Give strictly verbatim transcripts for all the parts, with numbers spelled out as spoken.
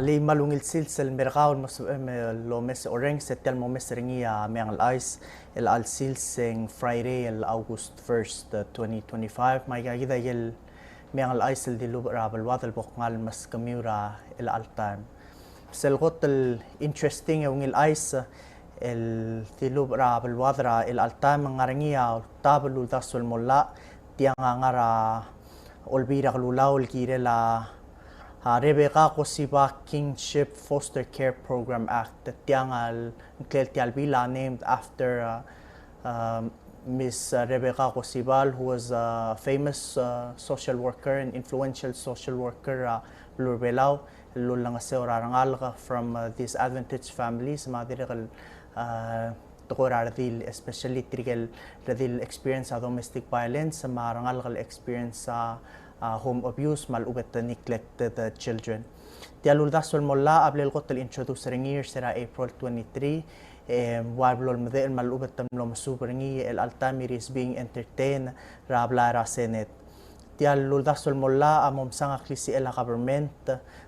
Alii, me a ungil sils el mer kau el mo sebechem el omes e orrenges. E tia el mo omes er ngii a Meang el Chais el chelecha el sils e ng Friday el August first, twenty twenty-five. Me aika kid a ikel Meang el Chais el dilubech er a beluad el bo kngai el meskemiu er a chelecha el taem. Sel kot el interesting e ungil chais el dilubech er a beluad er a chelecha el taem, ng ngar er ngii a oltab el uldasu el mo llach, tiang a ngar er a Olbiil er a Kelulau el kirel a, a, Rebecca Koshiba Kinship Foster Care Program Act. Tiang a ngklel tia el bill a named after, uh, um, Miss Rebecca Koshiba, who was a famous, uh, social worker and influential social worker, uh, er a beluu er a Belau, el ulengeseu er a rengalek from, uh, disadvantaged families, me a dirrek el, uh, tekoi er a redil, especially tirke el redil experience a domestic violence, me a rengalek el experience a, a home abuse, me a lechub e te neglected, uh, children. Tia el uldasu el mo llach a bla el kot el introduce er ngii er se er a April twenty-three, e ua el blo el medechel me a lechub e te mlo mesuub er ngii el chelecha el taem it is being entertained er a blai er a Senate. Tia el uldasu el mo llach a mo msang a klisichel a government,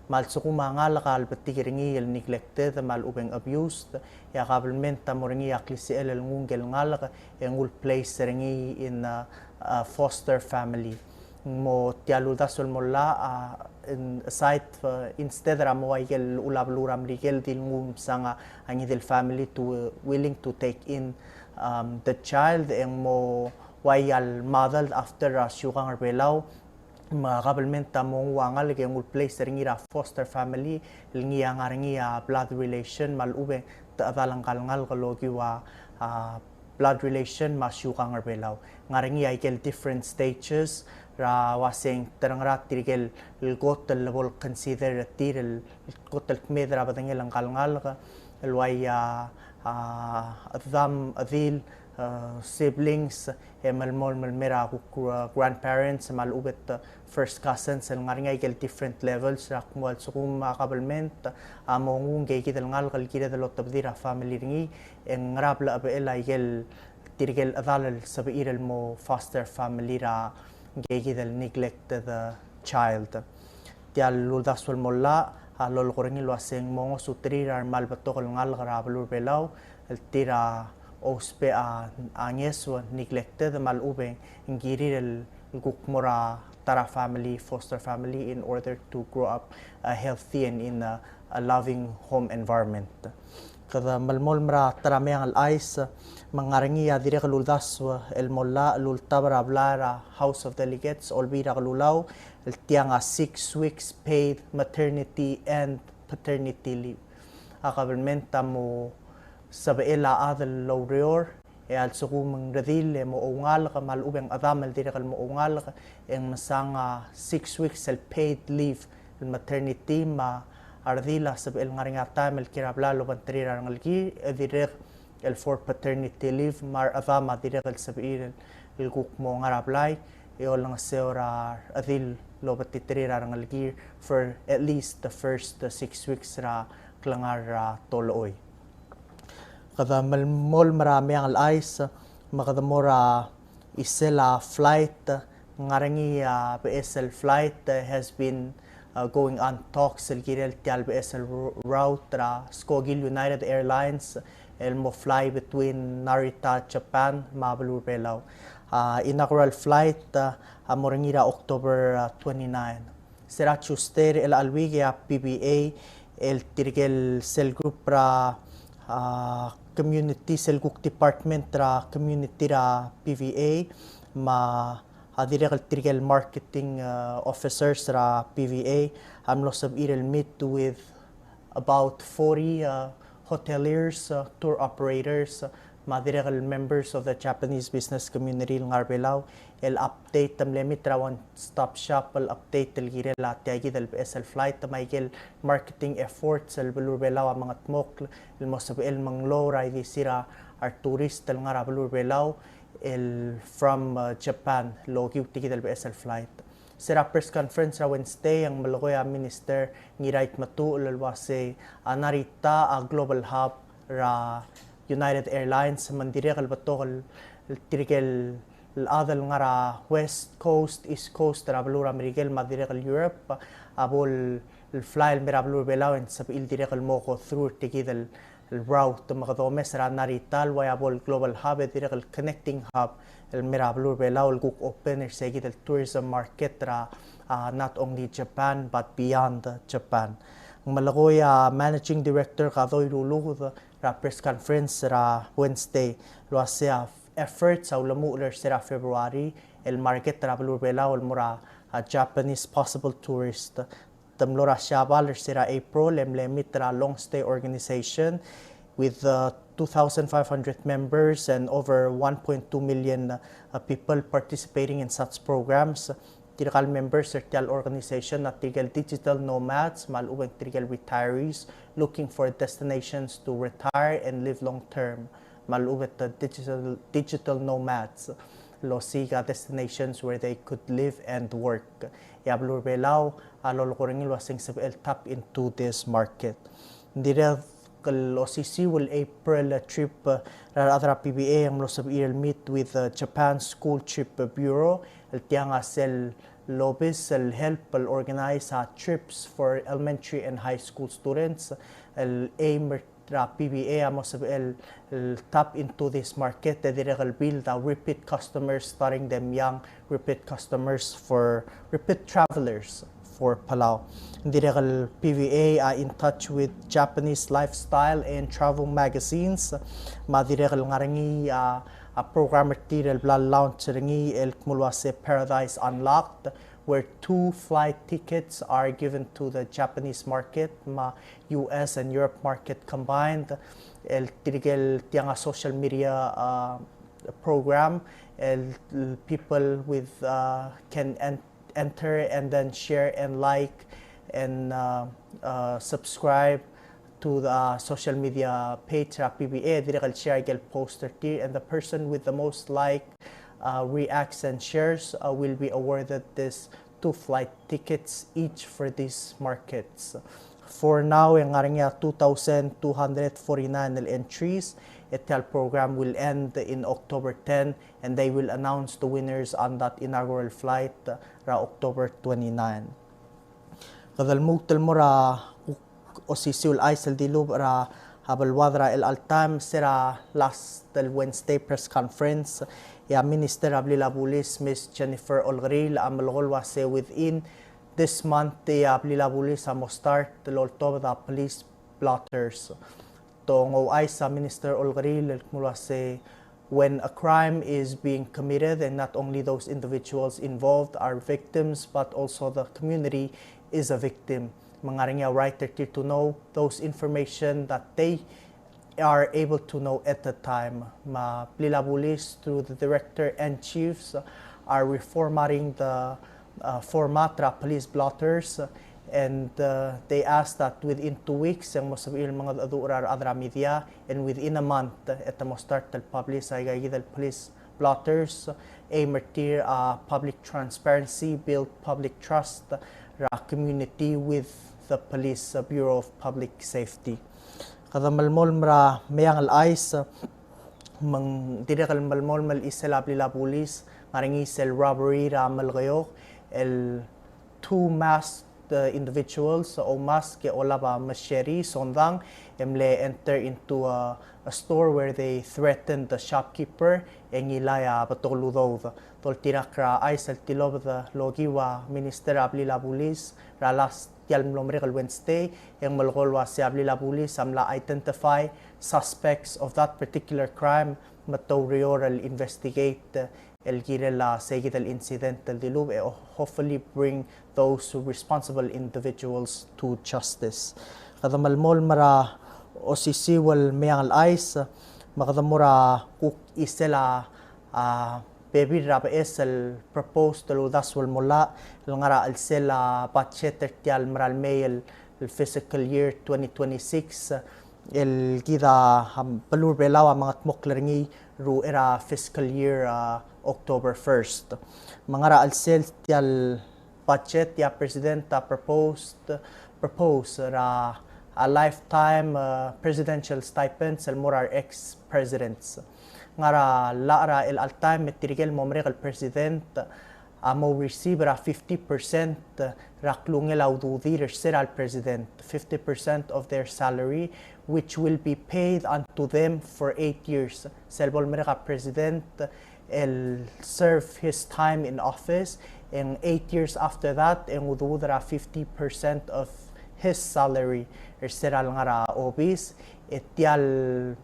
me a lsekum a ngalek a lebetik er ngii el neglected me a lechub e ng abused, e a government a mo er ngii a klisichel el nguu ngike el ngalek e nguu el place er ngii in, uh, uh, foster family. Mo tia el uldasu el mo llach, uh, in, aside, uh, instead er a mo ua ikel llechul a beluu er a Merikel di el nguu msang a ngii di el family to, uh, willing to take in, um, the child, e ng mo ua ia el modeled after a siukang er Belau, me a government a mo nguu a ngalek e nguu el place er ngii er a foster family, el ngii a ngar er ngii a blood relation, me a lechub e te chedal ngka el ngalek el okiu a, a, blood relation me a siukang er Belau. Ngar er ngii a ikel different stages, er a ua se ng te ngar er a tirke el kot el bo el consider er tir el kot el kmeed er a bedengel ngka el ngalek, el ua ia, a, chedam, chedil, a, siblings, e melemolem el mer a kuk, a, grandparents, me a lechub e te first cousins, el ngar er ngii a ikel different levels, er a kmo a lsekum a government a mo nguu ngike kid el ngalek el kired el otebedii er a family er ngii, e ng ngera blechebechel a ikel tirke el chedal el sebechir el mo foster family er a ngike kid el neglected, a, child. Tia el uldasu el mo llach a lolekoi er ngii el ua se ng mo ngosuterir a remal betok el ngalek er a beluu er Belau el tir a ousbech a, a ngeso, neglected, me a lechub e ng kirir el kuk mo er a ta er a family, foster family, in order to grow up, uh, healthy and in a, a loving home environment. Kede melemolem er a ta er a Meang el Chais, me ng ngar er ngii a dirrek el uldasu el mo llach el ultab er a blai er a House of Delegates, Olbiil er a Kelulau, el tiang a six weeks paid maternity and paternity leave. A government a mo sebechel a chad el oureor, e a lsekum ng redil e mo oungalek, me a lechub e ng chedam el dirrek el mo oungalek, e ng mesang a six weeks el paid leave el maternity, me a redil a sebechel ngar er ngii a taem el kiei er a blai el obengterir a rengelekir, e dirrek el for paternity leave, me a rechedam a dirrek el sebechir el, el kuk mo ngar er a blai e olengeseu er a redil el obengterir a rengelekir for at least the first, uh, six weeks er a klengar er a tolechoi. Kede melemolem er a Meang el Chais, me kede mo er a chisel a flight, ng ngar er ngii a beches el flight, uh, has been, uh, going on talks el kirel tia el beches el ru-, route er a skoki el United Airlines el mo fly between Narita, Japan, me a beluu er Belau. Uh, inaugural flight, uh, a mo er ngii er a October, uh, twenty-nine. Se er a Tuesday er a chelecha el week e a P B A el tirke el sel group er a, a, community, sel kuk department er a community er a P B A, me a dirrek el tirke el marketing, a, officers er a P B A a mlo sebechir el meet with about forty, uh, hoteliers, uh, tour operators, uh, me a dirrek el members of the Japanese business community el ngar er Belau, el update, te mle meet er a one stop shop el update el kirel a tia kid el beches el flight, me a ikel marketing efforts el beluu er Belau a mengetmokl el mo sebechel el menglou er a ildisir a retourist el ngar er a beluu er Belau, el from, uh, Japan, el okiu tia kid el beches el flight. Se er a press conference er a Wednesday, e ng melekoi a Minister Ngirai Tmetuchl el uase a Narita a global hub er a United Airlines, me ng dirrek el betok el, el tirke el chad el ngar er a West Coast, East Coast er a beluu er a Merikel, me a dirrek el Europe a bo el el fly el mei er a beluu er a Belau e ng sebechir el dirrek el mo go through er tia kid el, el route me kede omes er a Narita el ua bo el global hub e dirrek el connecting hub el mei er a beluu er a Belau el kuk open er se kid el tourism market er a, a, not only Japan but beyond Japan. Ng melekoi a Managing Director Kadoi Ruluked er a press conference er a Wednesday el ua se a efforts a ulemuchel er se er a February el market er a beluu er a Belau el mo er a, a, Japanese possible tourist. Te mlo er a Siabal er se er a April e mle meet er a long stay organization with, uh, two thousand five hundred members and over one point two million, uh, people participating in such programs. Tirka el members er tia el organization a tirke el digital nomads me a lechub e ng tirke el retirees looking for destinations to retire and live long term. Me a lechub e te digital, digital nomads el osiik a destinations where they could live and work. E a beluu er a Belau a lolekoi er ngii el ua se ng sebechel tap into this market. Ng dirrek el osisiu el April trip, uh, er a rechad er a P B A e ng mlo sebechir el meet with, uh, Japan School Trip Bureau, el tiang a sel lobis el help el organize a trips for elementary and high school students, el aim er a P B A a mo sebechel el, el tap into this market e dirrek el build a repeat customers, starting them young, repeat customers for repeat travelers for Palau. Ng dirrek el P B A a in touch with Japanese lifestyle and travel magazines, me a dirrek el ngar er ngii a, a program er tir el bla launch er ngii el kmo ua se Paradise Unlocked, where two flight tickets are given to the Japanese market, me a U S and Europe market combined. El tirke el tiang a social media, uh, program, el, el people with, uh, can en-, enter and then share and like and, uh, uh, subscribe to the, uh, social media page er a P B A, dirrek el share aike el post er tir, and the person with the most like, uh, reacts and shares, uh, will be awarded this two flight tickets each for these markets. For now, e ng ngar er ngii a two thousand two hundred forty-nine el entries, e tia el program will end in October ten, and they will announce the winners on that inaugural flight, uh, er a October twenty-nine. Kede lmuut el mo er a kuk osisiu el chais el dilubech er a beluad er a chelecha el taem, se er a last el Wednesday press conference, e a Minister er a blil a bulis, Miss Jennifer Olkeriil, a melekoi el ua se within this month e a blil a bulis a mo start el oltobed a police blotters. Te nguu a chais a Minister Olkeriil el kmo ua se, when a crime is being committed, and not only those individuals involved are victims, but also the community is a victim. Me ng ngar er ngii a right er tir to know those information that they are able to know at the time. Me a blil a bulis, through the director and chiefs, are reformatting the, uh, format er a police blotters, and, uh, they ask that within two weeks, e ng mo sebechir el mengedecheduch er a rechad er a media, and within a month, e te mo start el publish aika kid el police blotters, aim er tir a public transparency, build public trust er a community with the police, uh, Bureau of Public Safety. Kede melemolem er a meang el chais, me ng dirrek el melemolem el chisel a blil a bulis, ng ngar er ngii sel robbery er a Melekeok, el two masked, uh, individuals, oumask e olab a machete, sondang, e mle enter into a, a store where they threatened the shopkeeper, e ngilai a betok el udoud. Doltirakl er a chais el tilobed el okiu a Minister er a blil a bulis er a last tia el mlo merek el Wednesday, e ng melekoi el ua se a blil a bulis a mla identify suspects of that particular crime, me te oureor el investigate el kirel a seikid el incident el dilubech, e hopefully bring those responsible individuals to justice. Kede melemolem er a osisiu el meang el chais, me kede mo er a kuk chisel a, a, bebil er a beches el proposed el uldasu el mo llach, el ngar er a chelsel a budget er tia el mera el mei el, el fiscal year twenty twenty-six, el kid a, am, beluu er a Belau a mengetmokl er ngii er a uchei er a fiscal year, a, October first. Me ngar er a chelsel tia el budget, e a President a proposed, propose er a, a lifetime, uh, presidential stipends el mo er a re ex-presidents. Ngar er a llach er a chelecha el taem me tirke el mo merek el president a mo receive er a fifty percent er a klungel a ududir er se er a le president, fifty percent of their salary, which will be paid unto them for eight years. Sel bo lemerek a president el serve his time in office, e ng eight years after that, e ng udud er a fifty percent of his salary er se er a lengar er a obis. E tia el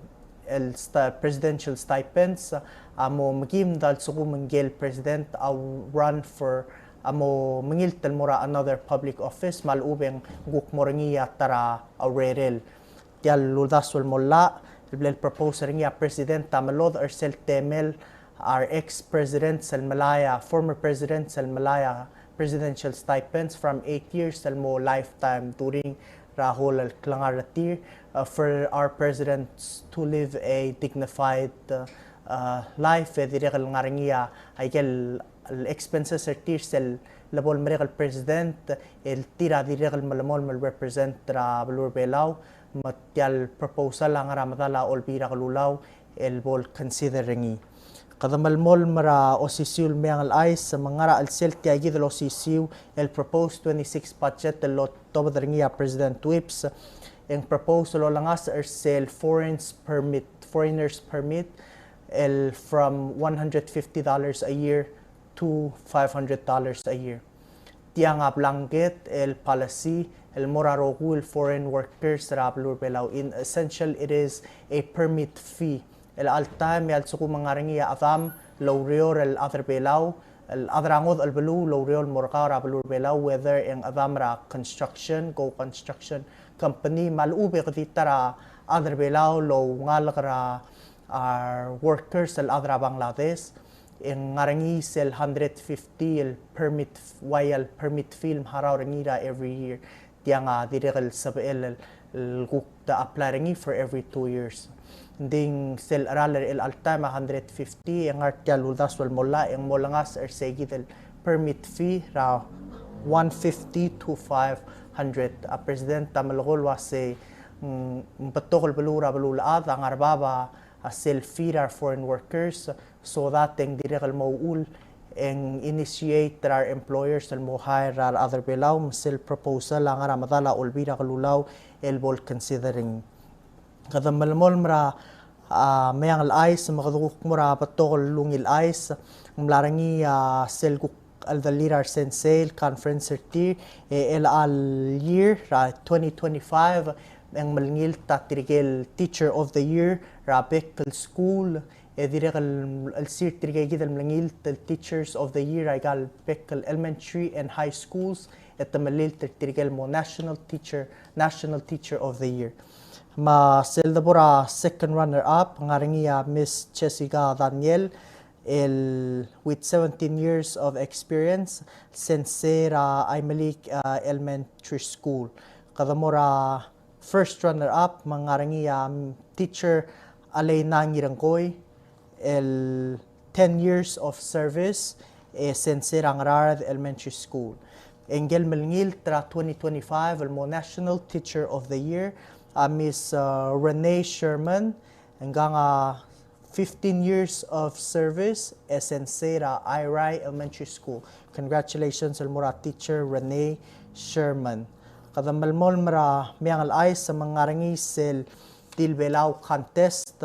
el sta-, presidential stipends a mo mekimd a lsekum ngike el president a run for, a mo mengilt el mo er a another public office, me a lechub e ng kuk mo er ngii a ta er a urerel. Tia el uldasu el mo llach el bla le propose er ngii a president a melodech er sel temel a re ex-presidents el melai a, former presidents el melai a presidential stipends from eight years el mo lifetime during er a whole el klengar er tir, uh, for our presidents to live a dignified, uh, uh, life, e dirrek el ngar er ngii a, aike el, el expenses er tir sel lebo lemerek el president, el tir a dirrek el melemolem el represent er a beluu er a Belau, me tia el proposal a ngar er a medal a Olbiil er a Kelulau, el bo le consider er ngii. Kede melemolem er a osisiu el meang el chais, me ng ngar er a chelsel tia kid el osisiu el proposed twenty-six budget el lotobed er ngii a President Whipps, e ng propose el olengasech er sel foreigners permit, foreigners permit, el from one hundred fifty dollars a year to five hundred dollars a year. Tiang a blanket el policy el mo er a rokui el foreign workers er a beluu er a Belau. In essential, it is a permit fee. El alta me a lsekum ng ngar er ngii a chedam el oureor el chad er a Belau, el chad er a ngodech el beluu el oureor el mo er kau er a beluu er a Belau, whether e ng chedam er a construction, go construction company, me a lechub e kede ta er a chad er a Belau el oungalek er a, a workers el chad er a Bangladesh, e ng ngar er ngii sel hundred fifty el permit, uaia el permit fee el mecharau er ngii er a every year. Tiang a dirrek el sebechel el, el kuk de apply er ngii for every two years. Ng di sel cheral er chelecha el taem a hundred fifty, e ng ngar tia el uldasu el mo llach, e ng mo olengasech er se kid el permit fee er a one fifty to five hundred. A President a melekoi el uase, mm, ng betok el beluu er a beluulechad a ngar er a bab a sel fee er a re foreign workers, so that e ng dirrek el mo uchul e ng initiate er a re employers el mo hire er a rechad er a Belau, me sel proposal a ngar er a medal a Olbiil er a Kelulau el bo le consider er ngii. Kede melemolem er a, a, meang el chais, me kede kuk mo er a betok el ungil chais, ng mla er ngii a sel kuk cheldellir a resensei el conference er tir, e chelecha el year er a twenty twenty-five, e ng melengilt a tirke el Teacher of the Year er a bek el skuul, e dirrek el, el sir tirke kid el melengilt el Teachers of the Year er aika el bek el elementary and high schools, e te melilt er tirke el mo National Teacher, National Teacher of the Year. Me sel debo er a second runner up, ng ngar er ngii a Miss Jessica Daniel, el with seventeen years of experience, sensei er a Aimeliik, uh, Elementary School. Kede mo er a first runner up, me ng ngar er ngii a, um, teacher Aleina Ngirengkoi, el ten years of service, e sensei er a Ngaraard Elementary School. E ngike el melengilt er a twenty twenty-five el mo National Teacher of the Year a Miss, uh, Renee Sherman, ngkang a fifteen years of service e sensei er a Airai Elementary School. Congratulations el mo er a teacher Renee Sherman. Kede melemolem er a meang el chais, me ng ngar er ngii sel Dil Belau contest,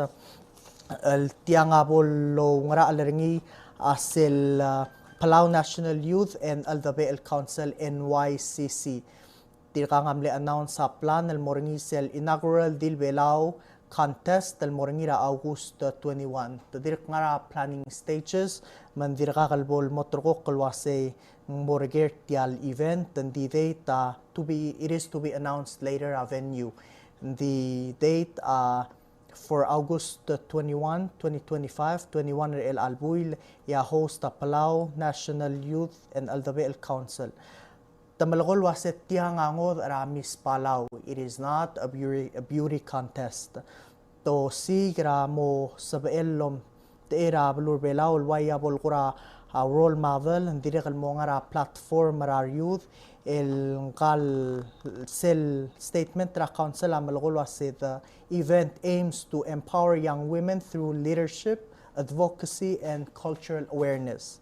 el tiang a bo loungerachel er ngii a sel, uh, Palau National Youth and Cheldebechel Council, N Y C C. Tirkang a mle announce a plan el mo er ngii sel inaugural Dil Belau contest el mo er ngii er a August twenty-one. Te dirk ngar er a planning stages, me ng dirkak el bo el mo ulterekokl el uasei ng mo er ker tia el event, ng di date a to be, it is to be announced later a venue. Ng di date a for August twenty-one, twenty twenty-five, twenty-one er chelecha el buil, e a host a Palau National Youth and Cheldebechel Council. Te melekoi el uase tiang a ngodech er a Miss Palau. It is not a beauty, a beauty contest. Te osiik er a mo sebechel el omtechei er a beluu er a Belau el uaia bo el kora, a, role model, ng dirrek el mo ngar er a platform er a re youth, el ngka el sel statement er a council a melekoi el uase the event aims to empower young women through leadership, advocacy, and cultural awareness.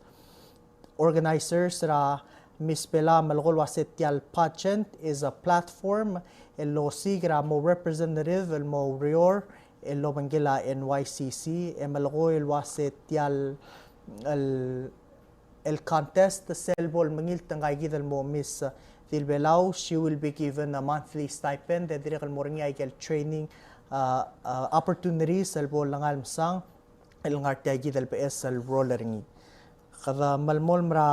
organizers er a Miss Belau a melekoi el uase tia el pageant is a platform el osiik er a mo representative el mo oureor el obengkel a N Y C C, e melekoi el uase tia el, el contest sel bo lemengilt ngika kid el mo Miss Dilbelau, she will be given a monthly stipend, e dirrek el mo er ngii a ikel training, uh, uh, opportunities el bo lengai el mesang el ngar tia kid el beches el role er ngii. Kede melemolem er a,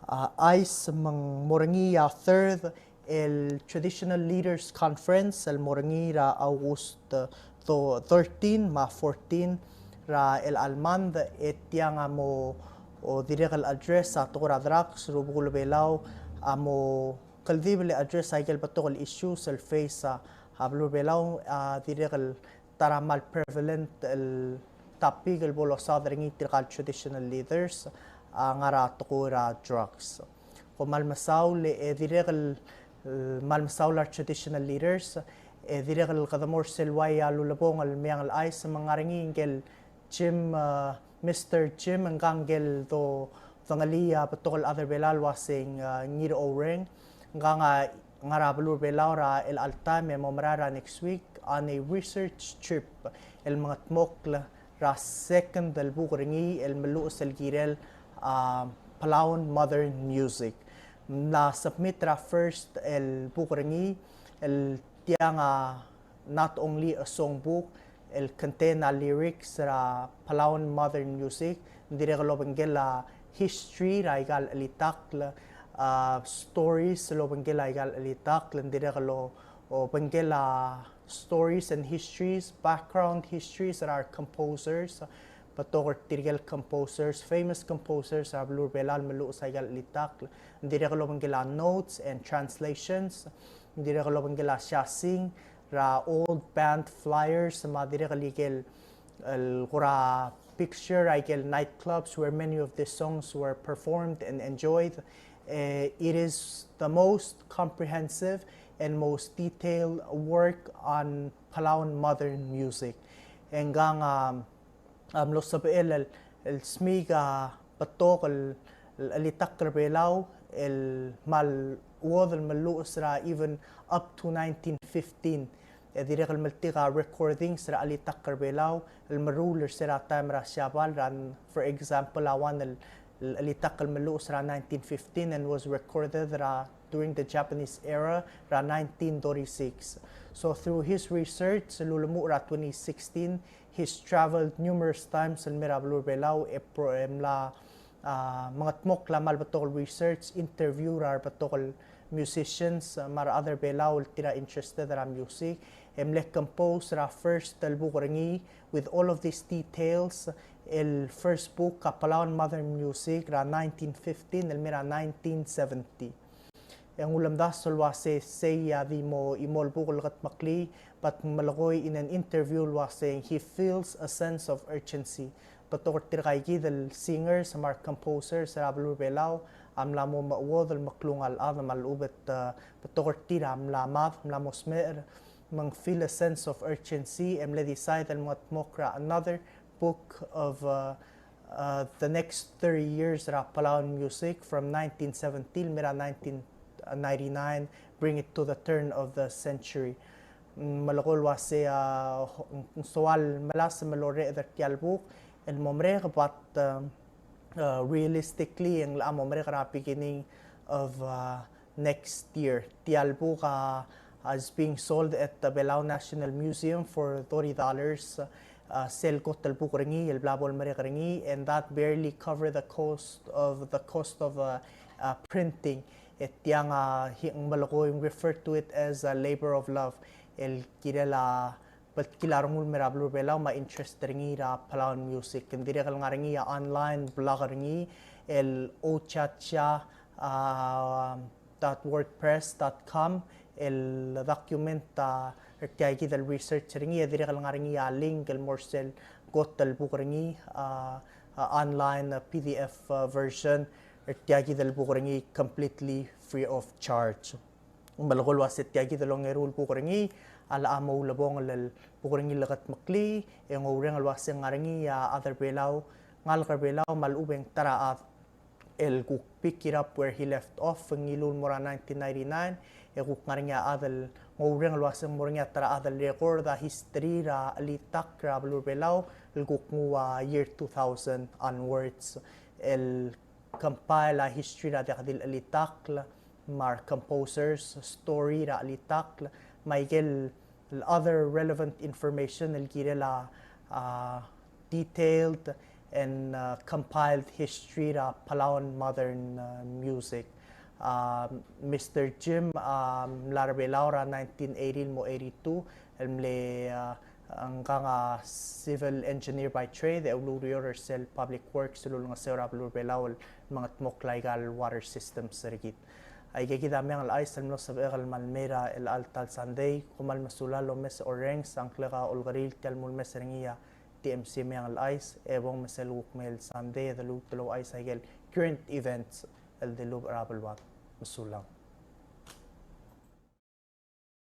a, chais me ng mo er ngii a third el Traditional Leaders Conference el mo er ngii er a August, uh, thirteen me a fourteen er a chelecha el mad, e tiang a mo, o, dirrek el address a tekoi er a drugs er a rubekul Belau, a mo kldibel el address a ikel betok el issues el face a, a beluu er a Belau, a dirrek el ta er a kmal prevalent el topic el bo losaod er ngii tirka el traditional leaders, a ngar er a tekoi er a drugs. Kom kmal mesaul e dirrek el, el kmal mesaul a re traditional leaders, e dirrek el kede mo er sel uai a lulebongel el meang el chais me ng ngar er ngii ngike el Jim, uh, Mister Jim, ngka ngike el do, dodengelii a betok el chad er a Belau el uase ng, uh, Ngiraureng. Ngka a ngar er a beluu er a Belau er a chelecha el taem e mo merael er a next week on a research trip el mengetmokl er a second el buk er ngii el meluches el kirel, uh, Palauan modern music. Ng mla submit er a first el buk er ngii el tiang a not only a songbook, el contain a lyrics er a Palauan modern music, ng dirrek el obengkel a history er aika el chelitakl, a stories el obengkel aika el chelitakl, ng dirrek el o-, obengkel a stories and histories, background histories er a re composers, betok er tirke el composers, famous composers er a beluu er a Belau el meluches aika el chelitakl, ng dirrek el obengkel a notes and translations, ng dirrek el obengkel a siasing er a old band flyers, me a dirrek el ikel, el kora picture er aike el nightclubs where many of these songs were performed and enjoyed. Eh, it is the most comprehensive and most detailed work on Palauan modern music. Ngka a, um, a mlo sebechel el, el smiik a betok el, el chelitakl er a Belau el kmal chuodel el meluches er a even up to nineteen fifteen. E dirrek el meltik a recordings er a chelitakl er a Belau el meruul er se er a taem er a Siabal er a, for example, a one el, el chelitakl el meluches er a nineteen fifteen and was recorded er a during the Japanese era er a nineteen thirty-six. So through his research, el ulemuchel er a twenty sixteen, he's traveled numerous times el mei er a beluu er a Belau, e pro-, e mla, a, mengetmokl a kmal betok el research, interview er a re betok el musicians, a, me a re chad er a Belau el tir a interested er a music, e mle compose er a first el buk er ngii with all of these details, el first book a Palauan modern music er a nineteen fifteen el mei er a nineteen seventy. E ng ulemdasu el uase sei a di mo chimo el buk el kedmeklii, but ng melekoi in an interview el uase he feels a sense of urgency. Betok er tirka kid el singers me a re composers er a beluu er a Belau a mla mo mechuodel el meklou a rechad me a lechub e, uh, betok er tir a mla mad, mla mo smecher, me ng feel a sense of urgency, e mle decide el mengetmokl er a another book of, uh, uh, the next thirty years er a Palauan music from nineteen seventy el mei er a nineteen ninety-nine, bring it to the turn of the century. Mm, melekoi el uase, uh, ng soal melasem el orreched er tia el buk el mo merek, but, um, uh, realistically e ng locha mo merek er a beginning of, uh, next year. Tia el buk a, a, is being sold at the Belau National Museum for thirty dollars. Uh, sel kot el buk er ngii, el bla bo lemerek er ngii, and that barely cover the cost of, the cost of, uh, uh, printing. E tiang a, he, ng melekoi, refer to it as a labor of love. El kirel a beltkil a rengul el mei er a beluu er a Belau me a interest er ngii er a Palauan music. Ng dirrek el ngar er ngii a online blog er ngii, el ochacha, a, dot wordpress dot com, el document, a, er tia kid el research er ngii, e dirrek el ngar er ngii a link el mo er sel kot el buk er ngii, a, a, online, a, P D F, a, version er tia kid el buk er ngii completely free of charge. Me lekoi el uase tia kid el ongeru el buk er ngii a locha mo ulebongel el buk er ngii el kedmeklii, e ng oureng el uase ng ngar er ngii a chad er a Belau, ngalek er a Belau me a lechub e ng ta er a chad el kuk pick it up where he left off, ngiluu el mo er a nineteen ninety-nine, e kuk ngar er ngii a chad el, ng oureng el uase ng mo er ngii a ta er a chad el record a history er a chelitakl er a beluu er a Belau, el kuk nguu a year two thousand onwards, el compile a history er a diak di el chelitakl, me a re composers, story er a chelitakl, me a ikel other relevant information el kirel a, a detailed and, uh, compiled history er a Palauan modern, uh, music. Uh, Mister Jim, uh, a mla er a Belau er a nineteen eighty el mo eighty-two, el mle, uh, ngkang a civil engineer by trade, e ulureor er sel public works el ulengeseu er a beluu er a Belau el mengetmokl aika el water systems er kid. Aike kid a Meang el Chais el mlo sebechek el kmal mei er a chelecha el ta el Sunday, kom kmal mesulang el omes e orrenges, a ngklek a Olkeriil tia el mulemes er ngii a T M C Meang el Chais, e bong me sel kuk mei el Sunday e de lmuut el ouchais aike el current events el dilubech er a beluad. Mesulang.